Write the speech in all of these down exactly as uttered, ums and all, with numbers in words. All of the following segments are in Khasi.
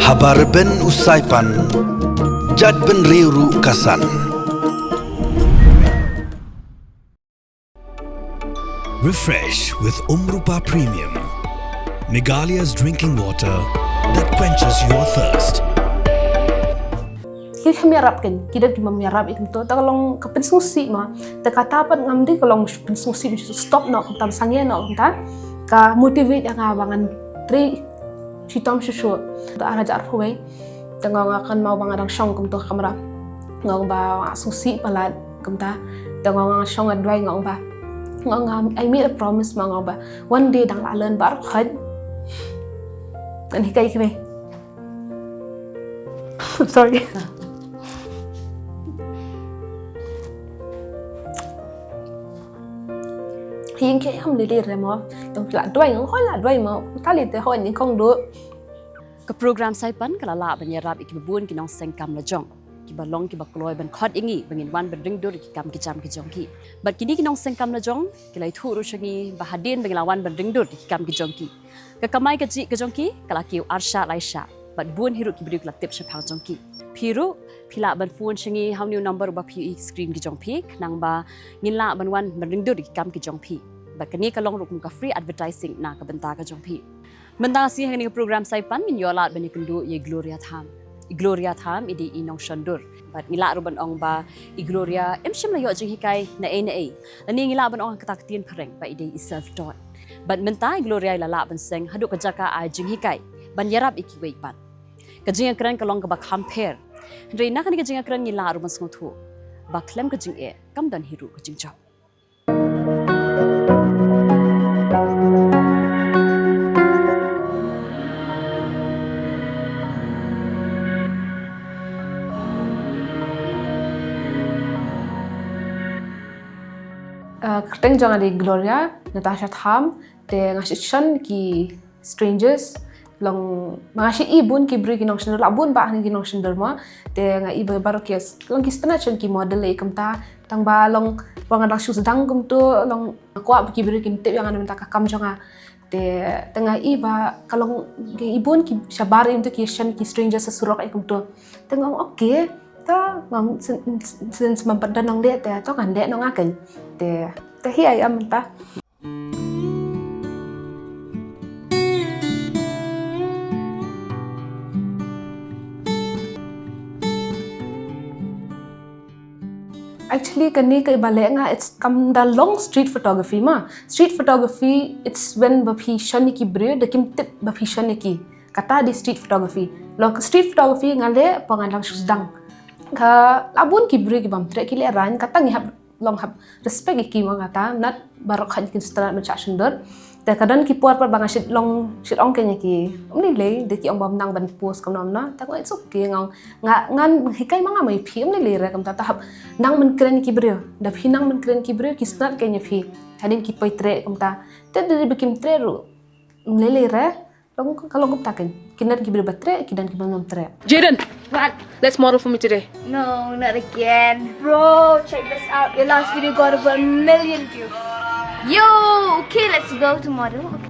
Haba rben u Saipan, jait bynriew ruh ka san. Refresh with Umrupa Premium, Meghalaya's drinking water that quenches your thirst. Ki kham ïarap kein, ki don ki bym ïarap ïa kumto, ta ka long ka pynsngewsih ma, ta kata pat ngam dei ka long pynsngewsih, stop noh kumta, sangeh noh kumta, ka motivate ïa nga ba ngan trei shitom shuh shuh. Ta ar hajar arphew wei, ta nga, nga kynmaw ba nga dang shong kumto ha kamra. Nga ong ba nga sngewsih palat kumta. Ta nga, nga shong nga duwai, nga ong ba, nga ong, I made a promise ma, nga ong ba one day dang lah learn baroh khoit. Ngan hikai ïa kiwei. Sorry. Ïing ki ham lili re mo. Tang phi la duwai, nga ong hooid la duwai mo. Tali te hooid nyngkong duh. Ka program Saipan ka la lah ban ïarap ïa kiba bun ki nongseng kam lajong, kiba long kiba kloi ban khot ïa ngi ba ngin wan ban ring dur ïa ki kam ki jam ki jong ki. Bad kine ki nongseng kam lajong ki la ïathuh ruh sha ngi ba hadien ba ngi la wan ban ring dur ïa ki kam ki jong ki, ka kamai kajih ka jong ki ka la kiew arshah laishah, bad bun hi ruh ki briew ki la tip shaphang jong ki. Phi ruh phi lah ban phone sha ngi ha une u number uba phi ïohi ha screen ki jong phi, khnang ba ngin lah ban wan ban ring dur ïa ki kam ki jong phi. Bad kane ka long ruh kum ka free advertising na ka bynta ka jong phi. Mynta ka sngi ha kane ka program Saipan ngin ïoh lad ban ïakynduh ïa i Gloria Tham. I Gloria Tham i dei i nongshon dur. Bad ngi lah ruh ban ong ba i Gloria im shym la ïoh jinghikai na ei na ei, lane ngi lah ban ong ha kata ka ktien phareng ba i dei i self taught. Bad mynta i Gloria i la lah ban seng haduh ka jaka ai jinghikai ban ïarap ïa kiwei pat. Ka jingïakren ka long kaba kham pher. Hynrei na kane ka jingïakren ngi lah ruh ban sngewthuh ba khlem ka jingeh kam don hi ruh ka jingjop. Uh, kyrteng jong nga dei Gloria Natasha Tham, te nga shait shon ki strangers. Long ma nga shait i bun ki briew ki nongshon dur, la bun bah ki nongshon dur mo. Te nga i ba baroh ki long ki sngewtynnat shon ki model lei kumta. Tang ba long ba nga dang shu sdang kumto, long nga kwah ba ki briew kin tip ïa nga na bynta ka kam jong nga. Te, te nga i ba ka long ki i bun ki shabar ïa kumto ki shon ki strangers sa surok ïa kumto. Te nga ong okay. Te nga ong shen, shen shen shen pat don nongleh te to ngan leh noh nga kein. Te, te hi ai am ta. Actually, kane ka ba leh nga, it's kam da long street photography ma. Street photography, it's when ba phi shon ïa ki briew, da kim tip ba phi shon ïa ki. Kata dei street photography. Long street photography nga leh ba nga dang shu sdang. Ka la bun ki briew ki bym treh ki leh rang, kata ngi hap long hap respect ïa ki ma kata, nat baroh kham kin sngewtynnat ban shah shon dur. Te ka don ki por pat ba nga shait long, shait ong kein ïa ki, ym lei lei, da ki ong ba ym nang ban post kumno kumno. Te nga ong it's okay, nga ong nga, ngan hikai ma nga ma ïa phi, ym lei lei re kumta, te hap nang ban kren ïa ki briew. Da phi nang ban kren ïa ki briew ki sngewtynnat kein ïa phi. Hadien ki poi treh kumta. Te da ba kim treh ruh ym lei lei re. Long ka long kumta kein. Ki don ki briew ba treh, ki don ki bym treh. Jaden! What? Let's model for me today. No, not again. Bro, check this out. Your last video got over a million views. Yo, okay, let's go to model. Okay.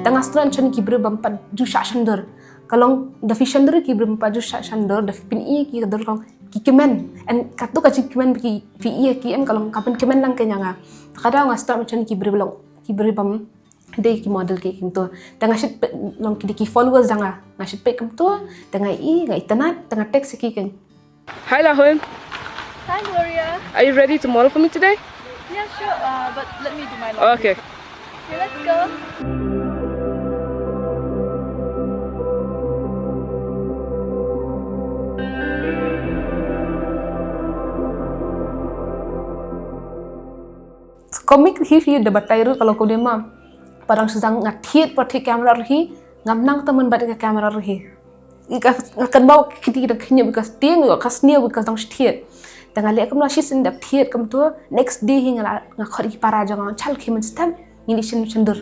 Te nga sngewtynnat shon ki briew bym pat ju shah shon dur. Ka long da phi shon dur ki briew bym pat ju shah shon dur, da phin ïohi ki ka dur ka long ki kmen. And kato ka jingkmen ba ki phi ïohi ki em ka long ka pynkmen lang kein ïa nga. Ka dei nga sngewtynnat shon ki briew ba long ki briew bym dei ki model ki kumto. Te nga shait peit long ki dei ki followers jong nga. Nga shait peit kumto, te nga i, nga itynnat, te nga text ïa ki kein. Hi Lahun. Hi Gloria. Are you ready to model for me today? Yeah, sure. Uh, but let me do my laundry. Okay. Okay, let's go. Comic hi hi da batai ruh ka long kumne ma. Parang shu dang nga thied pat hi camera ruh hi, ngam nang tymmen bad ka camera ruh hi. Nga kynmaw ki dei ki dang khynñiuh bad ka tieng, ka sniew bad ka dang shu thied. Te nga leh kumno shisien dep thied kumto, next day hi nga la, nga khot ïa ki para jong nga, chal khie mynstep ngin ïa shon shon dur.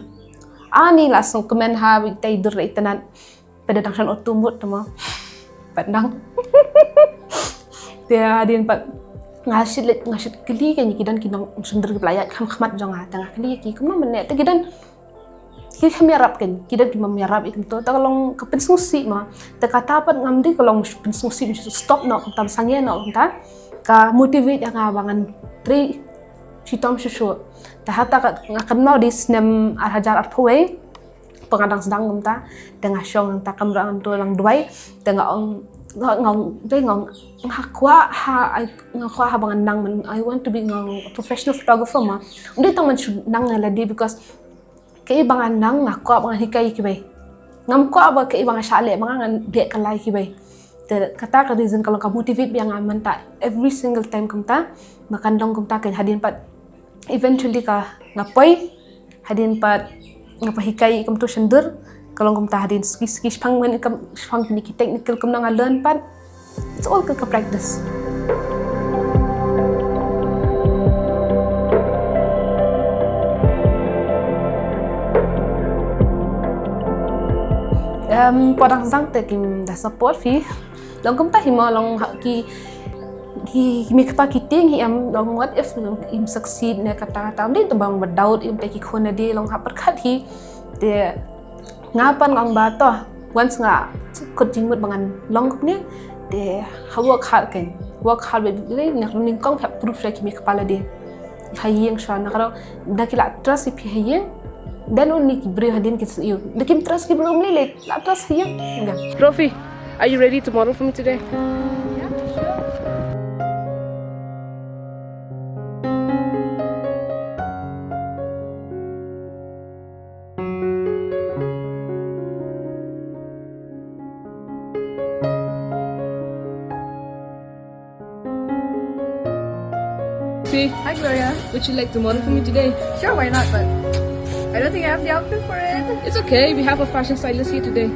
Ani la sngewkmen ha ba ita i dur la itynnat. Pat da dang shan auto mode te mo. Pat dang. Te hadien pat nga shit leh, nga shit kylli kein ïa ki don ki nongshyndur kiba la ïaid kham khmat jong nga, te nga kylli ïa ki kumno mynne, te ki don ki kham ïarap kein, ki don ki bym ïarap ïa kumto, te ka long ka pynsngewsih mo. Te kata pat ngam dei ka long pynsngewsih, stop noh kumta, sangeh noh kumta. Ka motivate ïa nga ba ngan trei shitom shuh shuh. Te hata ka, nga kynmaw dei snem ar hajar arphew wei, ba nga dang sdang kumta, te nga shong hangta kamra hangto lang duwai, te nga ong, nga, nga, te nga ong, nga kwah ha, I, nga kwah ha ba ngan nang man, I want to be nga professional photographer mo. Ym dei tang ban shu nang ïa lade, because kaei ba nga nang nga kwah ba ngan hikai ïa kiwei. Ngam kwah ba kaei ba nga shah leh ba nga ngan beh kylla ïa kiwei. Te kata ka reason ka long ka motivate ba ïa nga mynta, every single time kumta, ba kan long kumta kein. Hadien pat eventually ka nga poi, hadien pat nga poi hikai kumto shyndur, ka long kumta hadien sngi sngi, shaphang mynne, kam shaphang kine ki technical kumno nga learn pat. It's all ka, ka practice. Em, pdeng sdang te kim da support phi. Long kumta hi mo, long ha ki, ki, ki mei kpa ki tieng hi em, long what if long im succeed ne kata kata. Ym dei tang ba doubt im te ki khun na dei, long ha pyrkhat hi. Te nga pat nga ong ba to, once nga kut jingmut ba ngan long kumne, te ha work hard kein. Work hard ba dei, na nyngkong ha proof sha ki mei kpa lade. Ha ïing shuwa, na ka daw da ki la trust ïa phi ha ïing, then only ki briew hadien kin sa ïoh. Da kim trust ki briew, ym lei lei la trust ha ïing. Trophy, are you ready to model for me today? See? Hi, Gloria. Would you like to model for me today? Sure, why not? But I don't think I have the outfit for it. It's okay. We have a fashion stylist here today.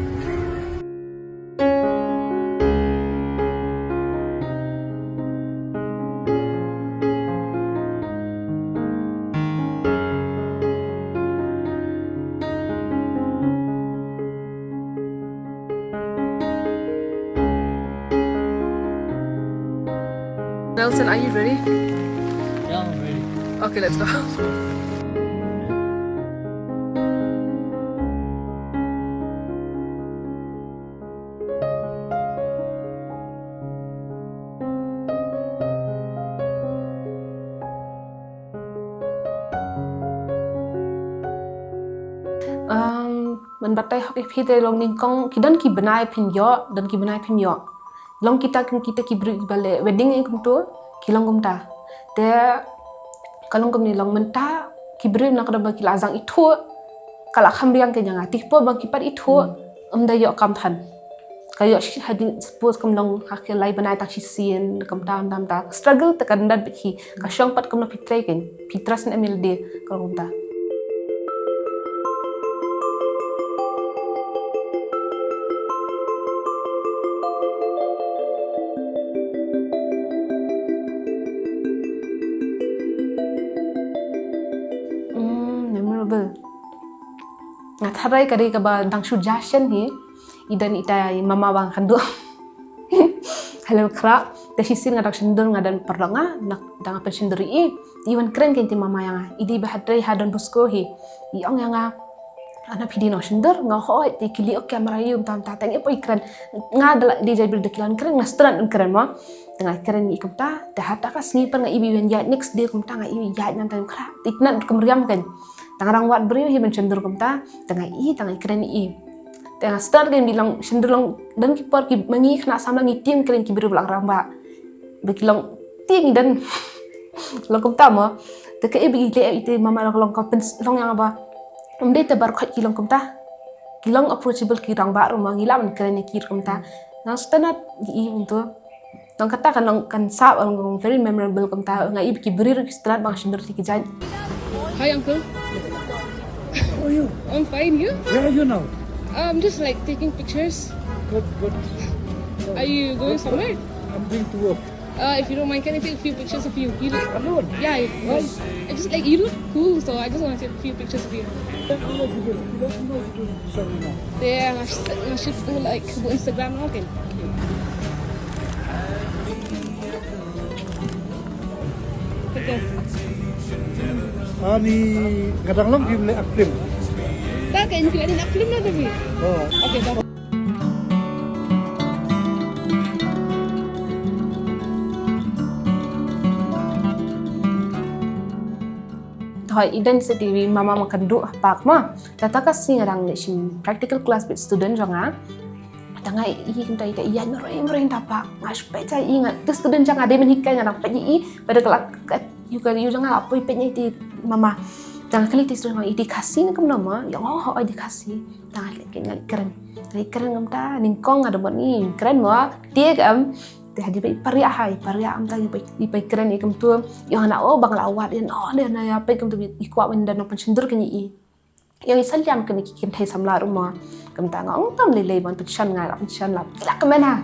Nelson, are you ready? Yeah, I'm ready. Okay, let's go. Um, man batai hok ïa phi te long nyngkong, ki don ki bnai phin ïoh, don ki bnai phim ïoh. Long kita kum kita ki briew kiba leh wedding ïa kumto, ki long kumta. Te ka long kumne, long mynta ki briew na ka daw ba ki la zang ithuh, ka la kham biang kein ïa nga. Te ki por ba ki pat ithuh, ym da ïoh kam than. Ka ïoh shi hadien, suppose kam long ha ki lai bnai tang shisien, kumta kumta kumta. Struggle te ka dang bit hi. Ka shong pat kumno phi trei kein, phi trust ne em ïa lade, ka long kumta. Hmm, memorable. Nga tharai ka dei kaba dang shu jia shen hi. I don ita i mama ba nga kynduh ha Laitkhrah. Te shisien nga dang shyndur, nga don paralok nga, nga dang pynshyndur ïa i. I wan kren kein ïa i mama ïa nga. I dei ba ha trei ha Don Bosco hi. I ong ïa nga, "Ana phi dei nongshyndur?" Nga ong, "Hooid." Te i kylli, "Okay, mara ïa u mynta mynta." Te nga poi kren. Nga da la dei jairbynriew da ki la kren, nga sdang ban kren mo. Te nga kren ïa i kumta. Te hata ka sngi pat nga ïohi ba i wan ïaid, next day kumta nga ïohi i ïaid na Laitkhrah. Te i tnat kum riam kein. Te nga dang wad briew hi ban shyndur kumta. Te nga ïohi, te nga kren ïa i. Te nga start kein ba i long shyndur, long don ki por ki ma ngi khynnah samla ngi tieng kren ki briew ba la rangbah. Ba ki long tieng i don. Long kumta mo. Te kaei ba i leh ïa i te mama, long, long ka pyn-, long ïa nga ba ym dei te baroh khoit ki long kumta. Ki long approachable, ki rangbah ruh mo, ngi lah ban kren ïa ki ruh kumta. Nga sdang ban ïohi kumto. Nang kata kan long, kan sah ban long very memorable kumta. Nga ïohi ba ki briew ruh ki sdang ban shyndur ïa ki jait. Hi, uncle. How are you? I'm fine, you? Where are you now? I'm just, like, taking pictures. Good, good. Are you going somewhere? I'm going to work. Uh, if you don't mind, can I take a few pictures of you? You look, yeah, you, I just like, you look cool, so I just want to take a few pictures of you. Yeah, I should, I should go like go Instagram now, okay. Okay. Ani kadang long kim le aklim. Dah kan, kita ni nak film dah tapi. Oh. Okay, dah. Hoi, idan seti wi mama makan du pak ma. Tata ka sngi nga dang leh shim practical class bad student jong nga. Tang nga i kumta ita i ïaid marwei marwei ta pak. Nga shu peit ïa i, nga tu student jong nga dei ban hikai, nga dang peit ïa i. Pada ka la ka yu ka yu jong nga la poi peit ïa i ti mama. Tang nga kylli ti student jong nga, i dei Khasi ne kumno ma? Ïa nga, oh, oh, i dei Khasi. Tang nga leh kren, nga leh kren. Nga leh kren kumta, nyngkong nga da bun i kren ma. Te ka em. Te hadien ba i pariah ha, i pariah kumta, i poi, i poi kren i kumtu. Ïa nga na, oh, ba nga la wad ïa, oh, ïa na ïa peit kumtu, i kwah ban da nongpynshyndur kane i. Ïa i salia kane ki kynthei samla ruh ma. Kumta nga ong tam lei lei ban pynshan, nga la pynshan la. Ki la kmen ha.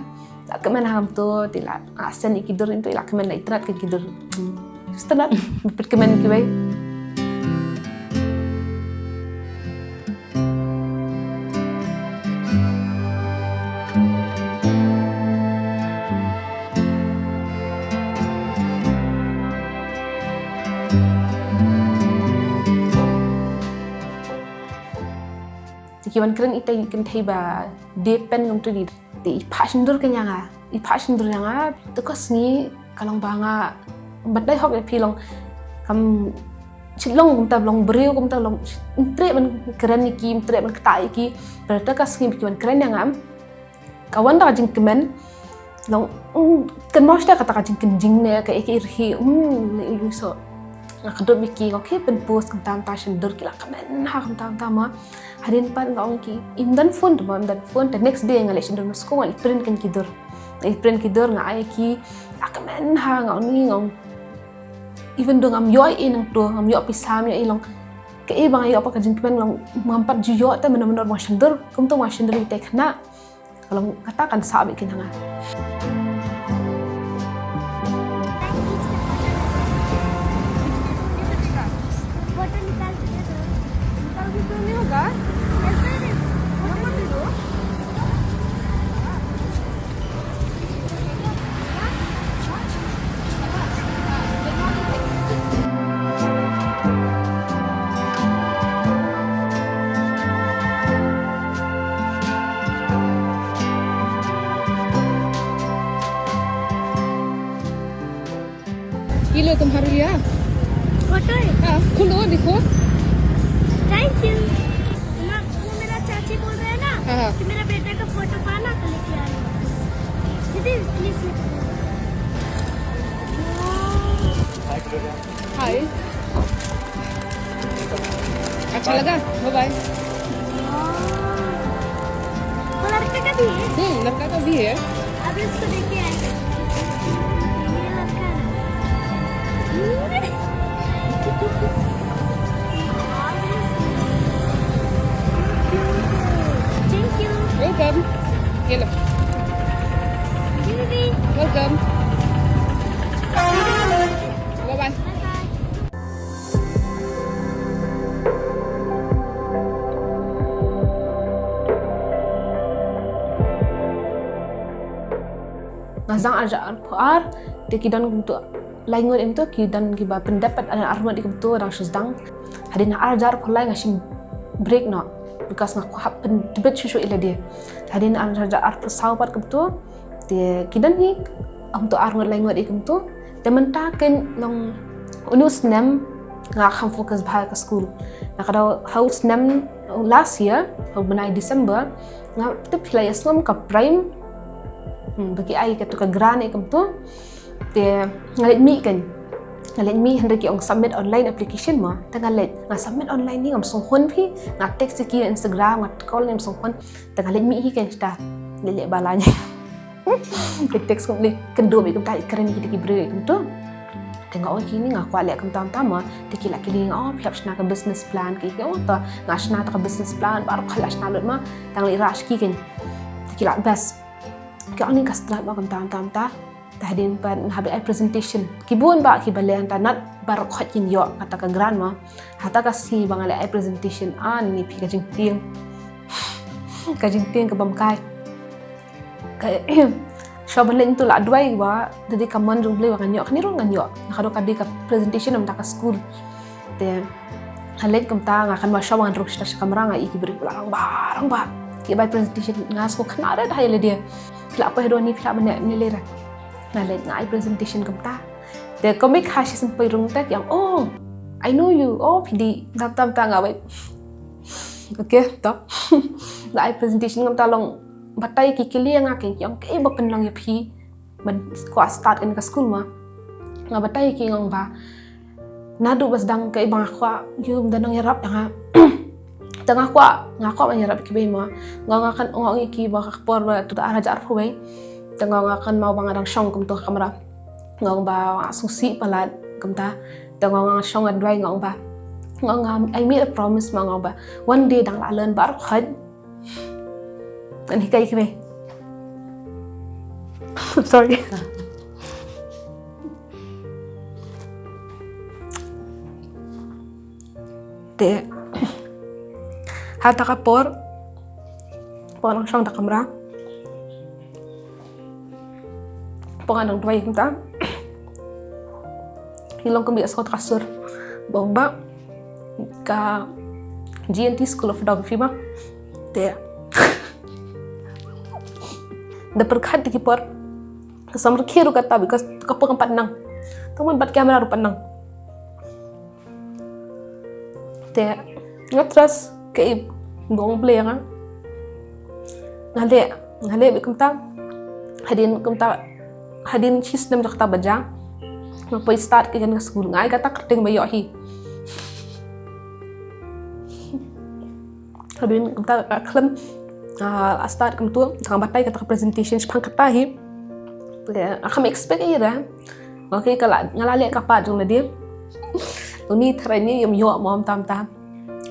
La kmen ha kumtu, te la, ah, send ïa ki dur kumtu, la kmen la i tnat ki dur. Hmm. Tnat, bad kmen kiwei. Te ki wan kren ita i kynthei ba dei pen ngam tu di. Te i phah shyndur kane ïa nga. I phah shyndur ïa nga. Te ka sngi ka long ba nga bat dei hok ïa phi long. Kam shitlong kumta long briew kumta long. Ym treh ban kren ïa ki, ym treh ban ktah ïa ki. Pada ka sngi ba ki wan kren ïa nga. Ka wan da ka jingkmen. Long, mm, kan mos da kata ka jingkynjing ne ka ïa ki rhi. Mm, ne i so. Nga kdup ïa ki, nga ki pynpost kumta kumta shyndur ki la kmen ha kumta kumta ma. Hadien pat nga ong ki, im don phone te ma, im don phone te next day nga leh shyndur ma, sku nga leh print kan ki dur. Nga leh print ki dur nga ai ki, la kmen ha nga ong ni nga ong. Even though ngam ïoh ei nangto, ngam ïoh pisa, ngam ïoh ei long. Kaei ba nga ïoh pat ka jingkmen long, ngam pat ju ïoh te mynno mynno ba nga shyndur, kumto ba nga shyndur ïa ki khynnah. Ka long kata kan sah beit kein ha nga. Photo निकाल के दे दो। निकाल के क्यों नहीं होगा? ऐसे ही। फोटो दे दो। ये लो तुम्हारे लिए। हाँ। फोटो है? हाँ, खोलो, देखो। Thank you। ना, वो मेरा चाची बोल रहे हैं ना, हाँ, हाँ। कि मेरा बेटा का फोटो पाना तो लेके आना। दीदी, प्लीज लेके आओ। हाय। अच्छा लगा? Bye bye. वो लड़का का भी है? हम्म, लड़का का भी है। अब इसको देख के आए। ये लड़का है। Thank you। Welcome। ये लो। Welcome। Bye bye। Nga zang arhajar arphew ar, te ki don kumto lai ngut em to, ki don kiba pyndep pat, arngut em to dang shu sdang. Hadien arhajar arphew lai nga shim break noh, because nga kwah hap pyntbit shuh shuh ïa lade. Hadien arhajar arphew saw pat kumto, te ki don hi, kumto arngut lai ngut em to. Te mynta kein long une u snem nga kham focus bha ha ka skul. Nga ka dei ha u snem last year, ha u bnai December, nga tip phi la ïa sngewthuh ka prime. Hmm, ba ki ai kato ka grant em kumto. Te nga leit mih kein. Nga leit mih hynrei ki ong submit online application ma. Te nga leit, nga submit online hi ngam sngewhun phi, nga text ïa ki Instagram, nga call ngam sngewhun. Te nga leit mih hi kein shata. Leit leh ba la ngi. Ki text kum leit kynduh beit kumta, leit kren kita ki briew kumto. Te nga ong kine nga kwah leh kumta kumta ma, te ki la kylli nga, oh, phi hap shna ka business plan, ki, ki ong to nga shna ta ka business plan, baroh ka la shna lut ma, tang leit rush ki kein. Te ki la best. Ki ong ni ka strat ma kumta kumta kumta. Te hadien pat nga hap ai presentation. Ki bun ba ki ba leh hangta, nat baroh khoit kin ïoh kata ka grant mo. Hata ka sngi ba nga leh ai presentation, ani phi, ka jingtieng. Ka jingtieng ka bam kai. Ka shuwa ban leit mynta la duwai ba da dei ka mon jong U Blei ba ngan ïoh, kane ruh ngan ïoh. Nga ka dei ka presentation namar ka skul. Te nga leit kumta, nga kynmaw shuwa ba ngan rung sha kamra, nga ïohi ki briew la rangbah rangbah ki bai presentation. Nga sngewkhynnah re da ïa lade. Phi lah poi haduh ne, phi lah ban leh ne, leh re. Nga leit nga ai presentation kumta. Te kumba kha shisien poi rung te ki ong, "Oh, I know you. Oh, phi dei." Tam tam tam nga wei. Okay, to. Nga ai presentation kumta long, batai ki kylli ïa nga, ki ong, "Kaei ba pynlong ïa phi ban kwah start kane ka skul mo?" Nga batai ki, nga ong ba naduh ba sdang kaei ba nga kwah, ym don nongïarap ïa nga. Te nga kwah, nga kwah ban ïarap ïa kiwei mo. Nga, nga kynmaw, nga ong ïa ki ba ka por ba tu da ar hajar arphew wei. Te nga, nga kynmaw ba nga dang shong kumta ha kamra. Nga ong ba nga sngewsih palat kumta. Te nga, nga shong nga duwai, nga ong ba, nga ong, "I made a promise mo," nga ong ba, "one day dang lah learn baroh khoit." Ngan hikai ïa kiwei. Sorry. Te hata ka por, por nga shong ha kamra, por nga dang duwai kumta, ngi long kumba ïa sngewthuh ka sur ba, ba ka G N T School of Photography ba. Te da pyrkhat da ki por, ka samrkhie ruh kata, because ka por kam pat nang. Tang man bad kamra ruh pat nang. Te nga trust ka i bong Blei nga. Nga leh, nga leh beit kumta. Hadien kumta, hadien shisnem jong kata ba jia, nga poi start ïa kane ka skul, nga ai kata kyrteng ba ïoh hi. Hadien kumta ka khlem, ah, la start kumta, nga batai kata ka presentation shaphang kata hi. Te nga khlem expect ïa re. Okay, ka la, nga la leh ka part jong lade. Uni tharai ni ym ïoh mo, tam tam.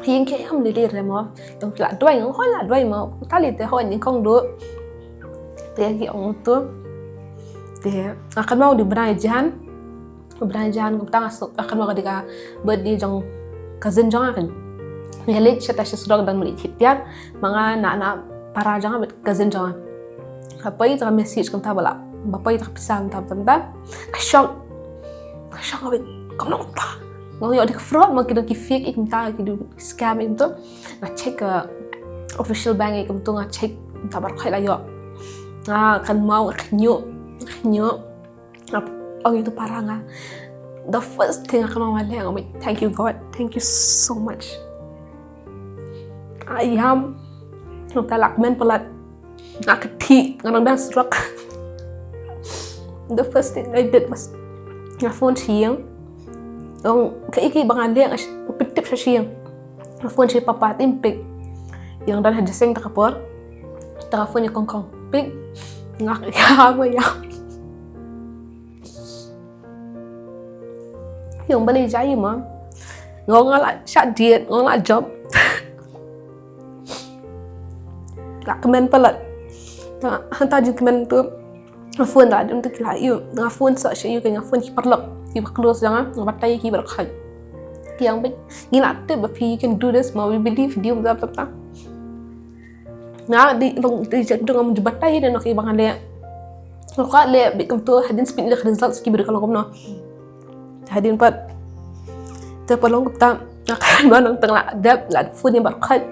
Ïeng ki ïam lade re mo. Tang ki la duwai, nga hoi la duwai mo. Tali te hoi nyngkong duh. Te ki ong tu. Te nga kynmaw dei bnai Jan. Bnai Jan kumta nga suk, nga kynmaw ka dei ka birthday jong cousin jong nga kan. Nga leit sha ta sha surok, dang mlien khit tiar. Ma nga na, na para jong nga bad cousin jong nga. Ka poi ta ka message kumta ba la, ba poi ta ka pisa kumta, kumta, kumta. Ka shock. Ka shock nga beit, kumno kumta. Nga ong ïoh dei ka fraud mo, ki don ki fake ïa kumta, ki don scam ïa kumta. Nga check ka official bank ïa kumta, nga check kumta baroh khoit la ïoh. Nga kynmaw, nga khñiuh, nga khñiuh. Nga ong ïa uta u para nga. The first thing nga kynmaw nga leh, nga ong, "Thank you God, thank you so much." Nga ïam, nga la kmen palat. Nga kynthih, nga dang dang surok. The first thing I did was nga phone sha ïing. Ong kaei kaei ba nga leh, nga pyntip sha ïing. Nga phone sha papa, te ym pick. Ïing don ha jingïaseng ta ka por. Te nga phone ïa Kong Kong, pick. Nga ïam, nga ïam. Ïing, balei jia ïa ma? Nga ong nga la shah date, nga ong la job. La kmen palat. Te hangta jingkmen tu, nga phone da dum tu ki la ïoh. Nga phone sa sha ïing, nga phone ki paralok, ki ba close jong nga, nga batai ki baroh khoit. Ki ong beit, ngi la tip ba phi, you can do this ma, we believe you, bla bla bla. Nga dei long dei jait dong, ngam ju batai da noh ïa ba nga leh. Nga kwah leh beit kumta, hadien sa peit ïa ka result sa ki briew ka long kumno. Hadien pat, te pat long kumta, nga kynmaw nangta nga la dep, la phone ïa baroh khoit.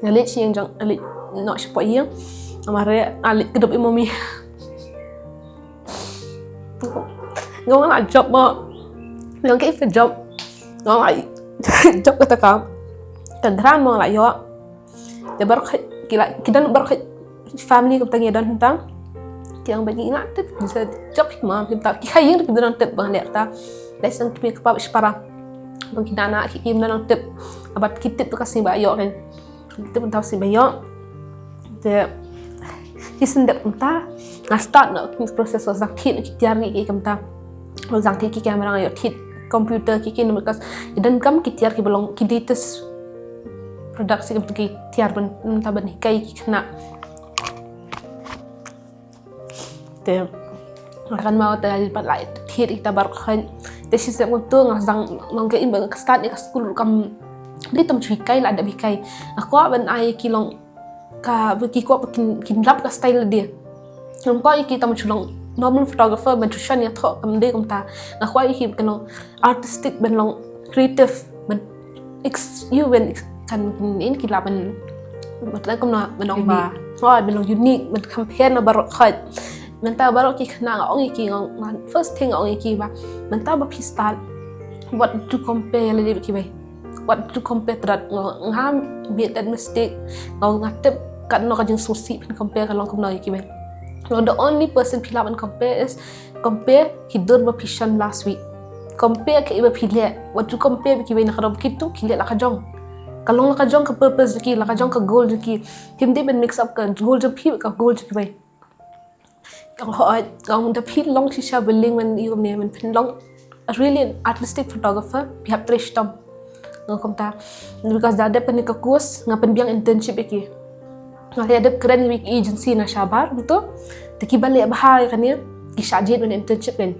Nga leit sha ïing jong, nga leit noh shapoh ïing. Nga mareh, nga leit kdup ïa mommy. Nga ong nga la job mo. Nga ong kaei ka job. Nga ong nga la job kata ka, ka grant mo nga la ïoh. Te baroh khoit ki la, ki don baroh khoit family kumta ngi don hangta. Ki ong ba ngi la tip, ngi sa job hi ma, kumta ki ha ïing ruh kim don nang tip ba nga leh kata. Lehse ki kpa shipara. Ba ki nana ki kim don nang tip. Bad ki tip tu ka sngi ba ïoh kan. Tip mynta ka sngi ba ïoh. Te shisien dep kumta nga start noh ka process, sa thied noh ki tiar kiei kiei kumta. Sa thied ki camera, nga ïoh thied computer kiei kiei, because i donkam ki tiar kiba long ki latest products, ki kumta ki tiar ban, mynta ban hikai ki khynnah. Te Kan mau ta pat lai thied ita baroh khoit. Te shi sep ngam tu nga sang long ka im ba ka start ïa ka skul kam. Di tam chui kai la da bi kai. Nga kwah ban ai ki long ka ba ki kwah ba kin, kin lap ka style de. Ngam kwah ïa ki tam chu long normal photographer ban chu shan ïa thoh kam de kumta. Nga kwah ïa ki kan long artistic ban long creative ban ex you ban ex- kan in ki la ban ban la kumno ban ong ba. Unique. Oh, ban long unique ban compare na baroh khoit. Mynta baroh ki khynnah nga ong ïa ki nga ong first thing nga ong ïa ki ba mynta ba phi start what to compare la de ki bai. What to compare trat nga nga made that mistake nga nga tip kat no ka jingsngewsih phin compare ka long kumno ïa ki bai. Now the only person phi lah ban compare is compare ki dur ba phi shon last week. Compare ka iba phi leh. What to compare ba ki bai na ka dom kitu ki leh la ka jong. Ka long la ka jong ka purpose jong ki la ka jong ka goal jong ki. Him dei ban mix up ka goal jong phi ka goal jong ki bai. Ka hoi ka ong da phi long shisha building man i ne man phin long a really an artistic photographer phi hap trei shitom. Nga kumta because da dep kane ka course nga pynbiang internship ïa ki. Nga leh dep kren ïa ki agency na shabar kumto. Te ki ba leh bha ïa kane ki shah jied ban internship kan.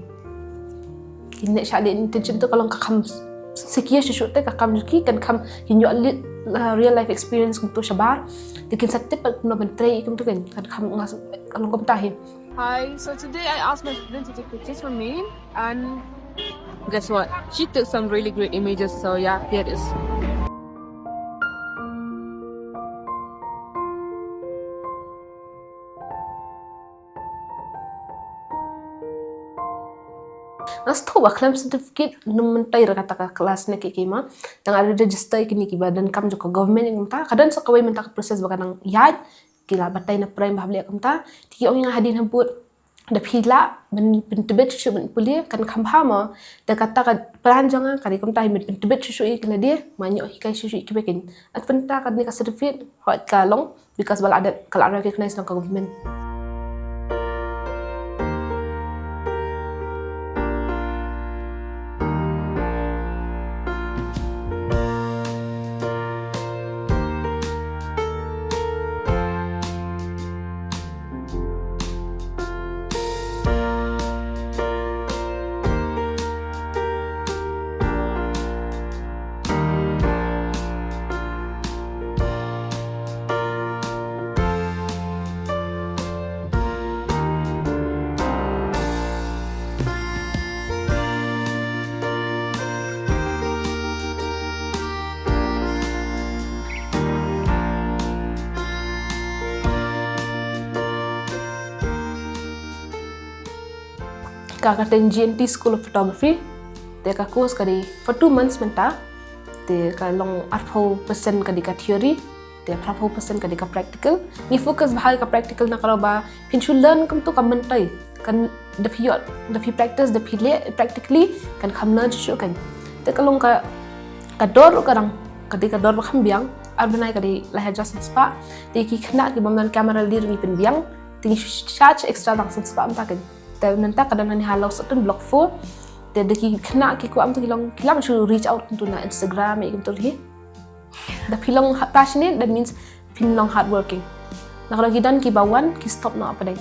Ki ne shah dei internship to ka long ka kham sikia shisha te ka kham ki kan kham ki ñiuh real life experience kumto shabar. Te kin sa tip pat kumno ban trei kumto kan kan kham nga ka long kumta hi. Hi, so today I asked my student to take pictures for me, and guess what? She took some really great images, so yeah, here it is. Nga sngewthuh ba khlem certificate num mynta ïa kata ka class ne ki ki ma. Tang ada register kini ki ba donkam jong ka government ïa mynta. Ka don sa kawei mynta ka process ba ka nang ïaid. Ki la batai na prime ba hap leh kumta. Te ki ong ïa nga hadien habud da phi lah ban pyntbit shuh ban pule kan kham bha mo. Da kata ka plan jong nga ka dei kumta hi ban pyntbit shuh ïa ki lade ma ñiuh hikai shuh ïa ki ba kin. At pynta ka dei ka certificate hot ka long because ba la dep ka la recognize na ka government. Ka ka teng G N T School of Photography. Te ka course ka dei for two months mynta. Te ka long arphew percent ka dei ka theory. Te arphew percent ka dei ka practical. Ngi focus bha ka practical na ka ba phin shu learn kumto ka mynta. Kan da phi ïoh da phi practice da phi leh practically kan kham learn shuh kan. Te ka long ka ka dor ka dang ka dei ka dor ba kham biang. Ar bnai ka dei lai hajar san spah. Te ki khynnah ki bym don camera lade ngi pynbiang. Te ngi shu charge extra dang san spah mynta kan. Te mynta ka don hani ha Lawsohtun block four. Te da ki khynnah ki kwah mynta ki long ki lah shu reach out kumto na Instagram ïa kumto hi. Da phi long ha-, passionate, that means phin long hardworking. Na ka dei ki don ki ba wan ki stop noh apa dei.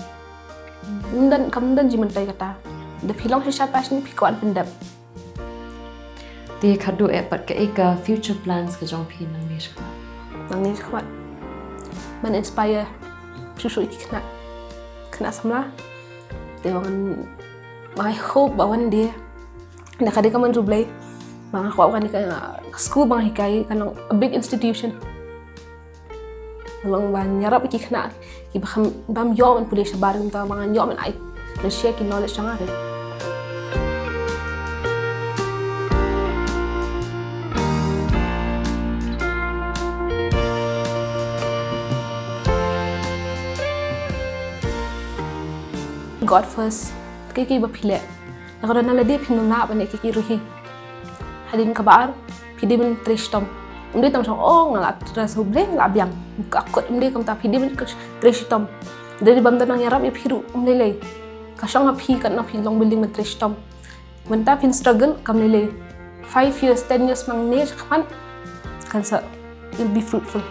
Ym don kam don ji mynta kata. Da phi long shisha passionate phi kwah pyndep. Te khadduh eh pat kaei ka future plans ka jong phi nangne shakhmat? Nangne shakhmat ban inspire shuh shuh ïa ki khynnah, khynnah samla. Te ba ngan, I hope ba one day na ka dei ka mon U Blei ba nga kwah ba kane ka school ba nga hikai kan long a big institution. Long ban ïarap ïa ki khynnah kiba kham bym ïoh ban pule shabar, kumta ba ngan ïoh ban ai ban share ki knowledge jong nga. God first. Kiei kiei ba phi leh, na ka daw na lade phin ym lah ban leh kiei kiei ruh hi. Hadien kaba ar phi dei ban trei shitom. Ym dei tang shong, oh, nga la trei sha U Blei nga la biang. Ka kot ym dei kumta, phi dei ban trei shitom. Dei bym don nang ïarap ïa phi ruh ym lei lei. Ka shong ha phi katno phi long willing ban trei shitom. Mynta phin struggle kam lei lei. Five years, ten years nangne shakhmat kan sa, will be fruitful.